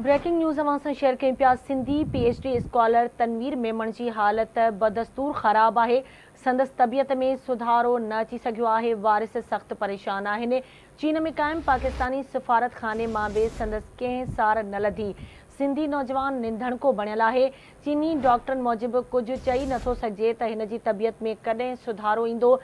Breaking news اوهان سان share ڪيون پيا Sindhi P H D scholar Tanveer Memon جي حالت بدستور خراب آهي سندس طبيعت ۾ سڌارو نه اچي سگهيو آهي وارث سخت پريشان آهن چين ۾ قائم پاڪستاني سفارتخاني مان به سندس ڪنهن سار نه لڌي سنڌي نوجوان ننڌڻڪو بڻيل آهي چيني ڊاڪٽرن موجب ڪجهه چئي نٿو سگهجي ته هن جي طبيعت ۾ ڪڏهن سڌارو ايندو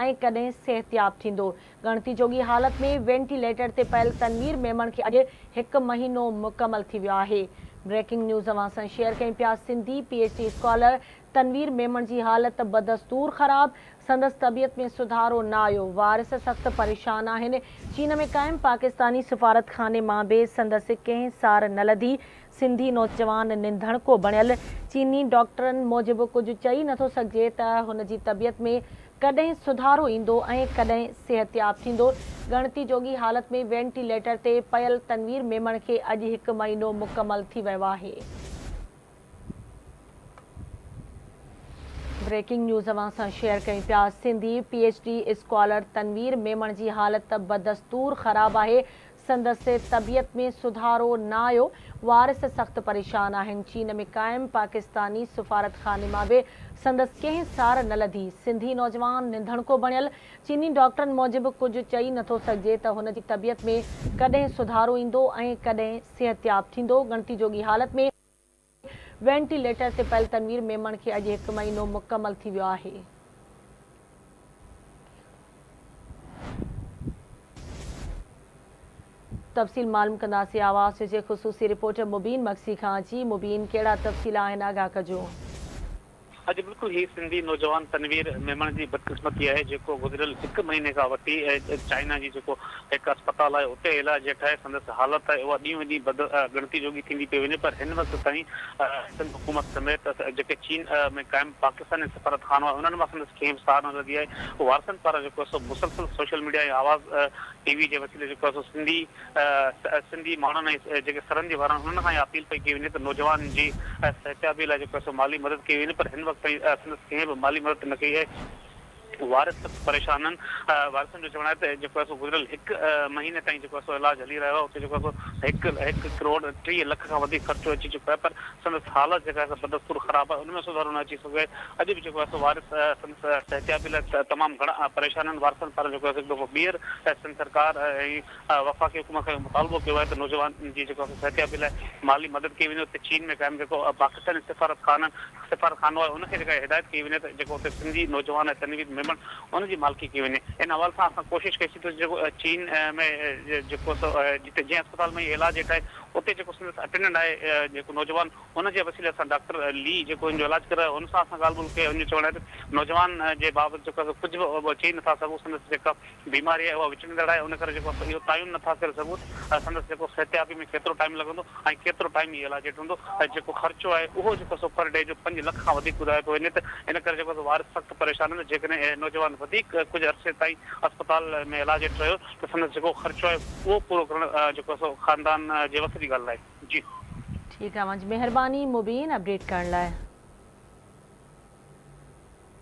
۽ ڪڏهن صحتياب ٿيندو. ڳڻتي جوڳي حالت ۾ وينٽي ليٽر تي پيل تنوير ميمڻ کي اڄ هڪ مهينو مڪمل ٿي ويو آهي. بريڪنگ نيوز اوهان سان شيئر ڪيون پيا Sindhi P H D scholar Tanveer Memon جي حالت بدستور خراب، سندس طبيعت ۾ سڌارو نه آيو، وارث سخت پريشان آهن، چين ۾ قائم پاڪستاني سفارتخاني مان به سندس ڪنهن سار نه لڌي، سنڌي نوجوان ننڌڻڪو بڻيل، چيني ڊاڪٽرن موجب ڪجهه چئي نٿو سگهجي ته هن جي طبيعت ۾ ڪڏهن سڌارو ايندو ۽ ڪڏهن صحتياب ٿيندو، ڳڻتي جوڳي حالت ۾ وينٽي ليٽر تي پيل تنوير ميمڻ کي اڄ هڪ مهينو مڪمل ٿي ويو آهي. بريڪنگ نيوز اوهان سان شيئر ڪيون پيا Sindhi P H D scholar Tanveer Memon جي حالت بدستور خراب آهي سندس طبيعت ۾ سڌارو نه آيو وارث سخت پريشان آهن چين ۾ قائم پاڪستاني سفارتخاني مان به سندس ڪنهن سار نه لڌي سنڌي نوجوان ننڌڻڪو بڻيل چيني ڊاڪٽرن موجب ڪجهه چئي نٿو سگهجي ته هن جي طبيعت ۾ ڪڏهن سڌارو ايندو ۽ ڪڏهن صحتياب ٿيندو ڳڻتي جوڳي حالت ۾ وينٽي ليٽر تي پيل تنوير ميمڻ کي اڄ هڪ مهينو مڪمل ٿي ويو آهي. تفصيل معلوم ڪنداسين آواز جي خصوصي رپورٽر مبين مگسي کان جي مبين ڪهڙا تفصيل آهن آگاهه ڪجو. اڄ بلڪل هي سنڌي نوجوان تنوير ميمڻ جي بدقسمتي آهي جيڪو گذريل هڪ مهيني کان وٺي چائنا جي جيڪو هڪ اسپتال آهي اتي علاج هيٺ آهي سندس حالت آهي اها ڏينهون ڏينهن بد ڳڻتي جوڳي ٿيندي پئي وڃي پر هن وقت تائين سنڌ حڪومت سميت جيڪي چين ۾ قائم پاڪستاني سفارت خانو آهي انهن مان سندس ڪنهن به سار نه لڌي آهي وارثن پاران جيڪو آهي سو مسلسل سوشل ميڊيا ۽ آواز ٽي وي جي وسيلي جيڪو آهي سو سنڌي سنڌي ماڻهن ۽ جيڪي سرندي وارا آهن انهن کان اها اپيل پئي ڪئي وڃي ته نوجوان جي صحتيابي لاء جيڪو آهي سو مالي مدد ڪئي وڃي پر هن وقت تائين سندس ڪنهن به مالي مدد نه ڪئي آهي وارث سخت پريشان آهن وارثن جو چوڻ آهي ته جيڪو آهي سو گذريل هڪ مهيني تائين جيڪو آهي سو علاج هلي رهيو آهي اتي جيڪو آهي سو هڪ هڪ ڪروڙ 30 لک کان وڌيڪ خرچو اچي چڪو آهي پر سندس حالت جيڪا آهي سا بدستور خراب آهي ان ۾ سڌارو نه اچي سگهيو آهي اڄ به جيڪو آهي سو وارث سندس صحتيابي لاء تمام گهڻا پريشان آهن وارثن پاران جيڪو آهي سو هڪ دفعو ٻيهر سنڌ سرڪار ۽ وفاقي حڪومت کان اهو مطالبو ڪيو آهي ته نوجوان جي جيڪو آهي صحتيابي لاء مالي مدد ڪئي وڃي اتي چين ۾ قائم جيڪو پاڪستاني سفارت سفارتخانو آهي ان کي جيڪا هدايت ڪئي وڃي ته جيڪو اتي سنڌي نوجوان آهي تنوير ميمڻ ان جي مالڪي ڪئي وڃي ان حوالي سان اسان ڪوشش ڪئي سين ته جيڪو چين ۾ جيڪو سو جتي جنهن اسپتال ۾ هي علاج هيٺ آهي اتي جيڪو سندس اٽينڊنٽ آهي جيڪو نوجوان ان جي وسيلي اسان ڊاڪٽر لي جيڪو ان جو علاج ڪري رهيو آهي ان سان اسان ڳالهه ٻولهه ڪئي ان جو چوڻ آهي ته نوجوان جي بابت جيڪو آهي سو ڪجهه به چئي نٿا سگهون سندس جيڪا بيماري آهي اها وچڙندڙ آهي ان ڪري جيڪو آهي سو اهو تعين نٿا ڪري سگهون ته سندس جيڪو صحتيابي ۾ ڪيترو ٽائيم لڳندو ۽ ڪيترو ٽائيم هي علاج هيٺ هوندو ۽ جيڪو خرچو آهي اهو جيڪو سو پر ڊي جو 5 لک کان وڌيڪ ٻڌايو پيو وڃي ته ان ڪري جيڪو سو وارث سخت پريشان آهن جيڪڏهن نوجوان وڌيڪ ڪجهه عرصي تائين اسپتال ۾ علاج هيٺ رهيو ته سندس جيڪو خرچو آهي اهو پورو ڪرڻ جيڪو سو خاندان جي وس جي ڳالهه ناهي. جي. ٺيڪ آ اوهان جي مهرباني مبين اپڊيٽ ڪرڻ لاء.